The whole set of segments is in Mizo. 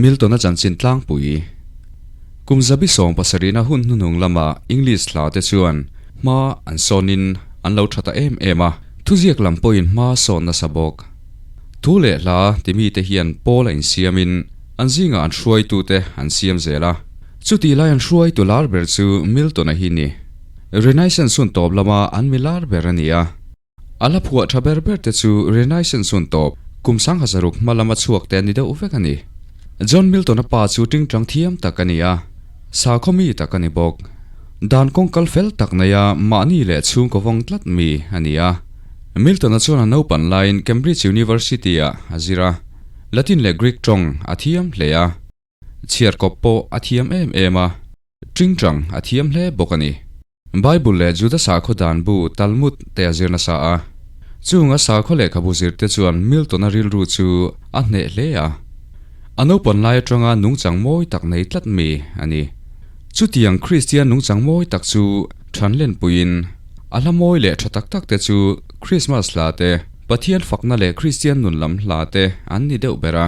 Milton-a chanchin tlangpui. Kum zabi sawm pasarihna hun hnuhnung lama English hla te chuan hma an sawnin an lo tha ta em em a, thuziak lam pawhin hma sawn nasa bawk. Thu leh hla ti mite hian pawl a insiamin an zingah an hruaitute an siam zel a. Chutih lai an hruaitu lar ber chu Milton-a hi ni. Renaissance hun tawp lama an mi lar ber a ni a. A la phuah tha ber ber te chu Renaissance hun tawp kum sangha zaruk hma lama chhuak te an ni deuh vek a ni. John Milton-a pa chu tingtang thiam tak a ni a, sakhaw mi tak a ni bawk. Dan kawng kal fel tak neia mahni leh chhungkaw vawng tlat mi a ni a. Milton-a chuan a naupan laiin Cambridge University-ah a zir a, Latin leh Greek tawng a thiam hle a. Chhiarkawp pawh a thiam em em a, tingtang a thiam hle bawk a ni. Bible leh Juda sakhaw dan bu Talmud te a zir nasa a. Chunga sakhaw lehkhabu zirte chuan Milton-a rilru chu a hneh hle a. A naupan lai atanga nungchang mawi tak nei tlat mi a ni. Chutiang Kristian nungchang mawi tak chu thanlenpuiin a hla mawi leh tha tak tak te chu Krismas hla te, Pathian fakna leh Kristian nun lam hla te an ni deuh ber a.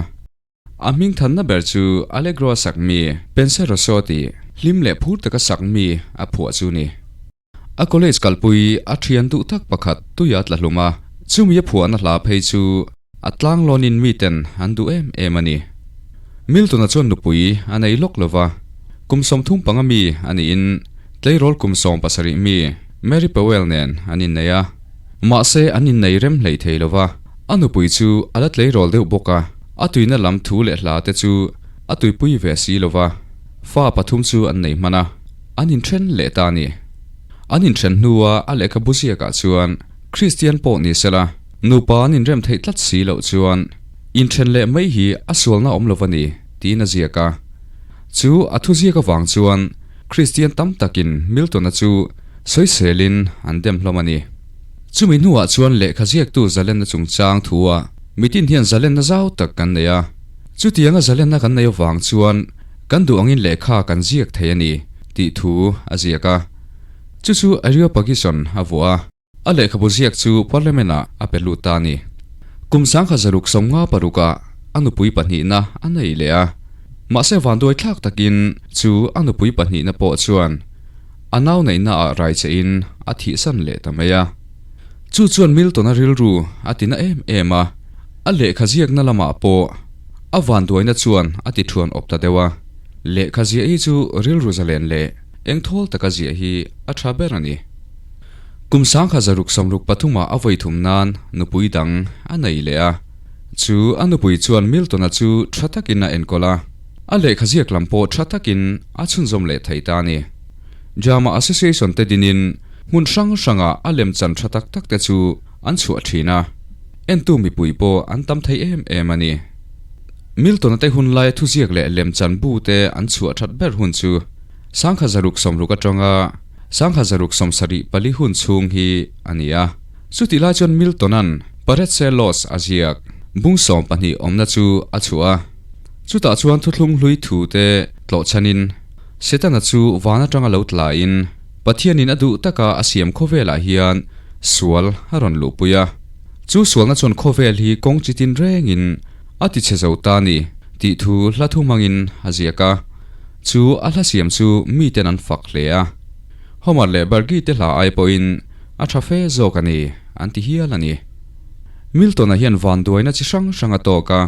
A hming thanna ber chu Allegro a sak mi, Penseroso tih hlim leh phur taka sak mi a phuah chu ni. A college kalpui a thian duh tak pakhat tuia tla hlum a, chumi a phuahna hla phei chu a tlanglawnin miten an duh em em a ni. Milton-a chuan nupui a nei lawk lova, kum 35 mi a niin tleirawl kum 17 mi Mary Powell nen an innei a. Mahse an innei rem hlei thei lova, a nupui chu a la tleirawl deuh bawk a. A tuina lam thu leh hla te chu a tuipui ve si lo va, fa pathum chu an nei hman a, an inthen leh ta a ni. An inthen hnua a lehkhabu ziakah chuan Kristian pawh ni sela, nupa an inrem theih tlat si loh chuan inthen leh mai hi a sualna awm lo va ni tiin a ziak a. Chu a thuziak avang chuan Kristian tam takin Milton-a chu sawiselin an dem hlawm a ni. Chumi hnuah chuan lehkha ziaktu zalenna chungchang thua Mitin hian zalenna zau tak kan nei a, chutianga zalenna kan nei avang chuan kan duh angin lehkha kan ziak thei a ni tih thu a ziak a. Chu chu Areopagison a vuah a, a lehkhabu ziak chu Parliament-ah a pe lut ta a ni. Kum 1656-ah a nupui pahnihna a nei leh a, mahse vanduai thlak takin chu a nupui pahnihna pawh chuan a nau neihnaah raichehin a thihsan leh ta mai a. Chu chuan Milton-a rilru a tina em em a, a lehkha ziakna lamah pawh a vanduaina chuan a ti thuan awp ta deuh a. Lehkha ziah hi chu rilru zalen leh engthawl taka ziah hi a tha ber a ni. Kum 1663-ah a vawi thum nan nupui dang a nei leh a. Chu a nupui chuan Milton-a chu tha takin a enkawl a, a lehkha ziak lam pawh tha takin a chhunzawm leh thei ta a ni. Drama Association te dinin Hmun hrang hrangah a lemchan tha tak tak te chu an chhuah thin a, entu mipui pawh an tam thei em em a ni. Milton-a te hun laia thuziak leh lemchan bu te an chhuah that ber hun chu 1660 atanga 1674 hun chhung hi a ni a. Chutih lai chuan Milton-a'n Paradise Lost a ziak bung 12 awmna chu a chhuah a, chutah chuan thuthlung hlui thu te tlawhchhanin Setana chu van atanga lo tlaiin, Pathianin a duh taka a siam khawvelah hian sual a rawn luhpui a. Chu sualna chuan khawvel hi kawng chi tin rengin a ti chhe zo ta a ni tih thu hla thu hmangin a ziak a. Chu a hla siam chu miten an fak hle a. Homer leh Bargi te hla ai pawhin a tha fe zawk a ni an ti hial a ni. Milton-a hian vanduaina chi hrang hrang a tawk a,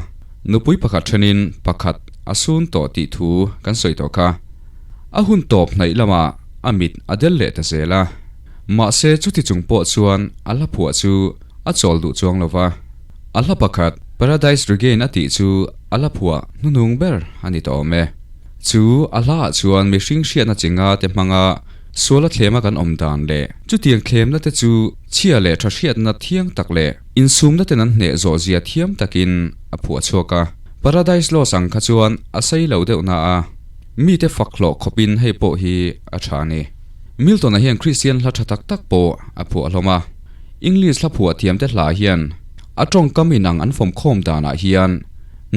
nupui pakhat thenin pakhat a sun tawh tih thu kan sawi tawh kha. A hun tawp hnaih lamah a mit a del leh ta zel a, mahse chuti chung pawh chuan a hla phuah chu a chawl duh chuang lo va. A hla pakhat Paradise Regained a tih chu a hla phuah hnuhnung ber a ni tawh awm e. Chu a hlaah chuan mihring hriatna chi nga te hmanga suala thlema kan awm dan leh chutiang thlemna te chu chhia leh tha hriatna thiang tak leh insumna ten an hneh zawh zia thiam takin a phuah chhuak a. Paradise Lost ang kha chuan a sei lo deuh na a. Mite fak hlawh khawpin hei pawh hi a tha a ni. Milton-a hian Kristian hla tha tak tak pawh a phuah hlawm a. English hla phuah thiamte hla hian a tawngkam inang an fawmkhawm danah hian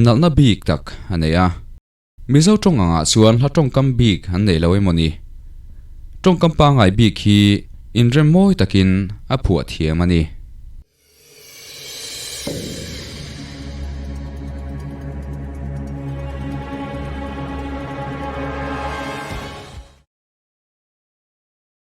nalhna bik tak a nei a. Mizo tawng angah chuan hla tawngkam bik an nei lo emaw ni? Tawngkam pangngai bik hi inrem mawi takin a phuah thiam a ni.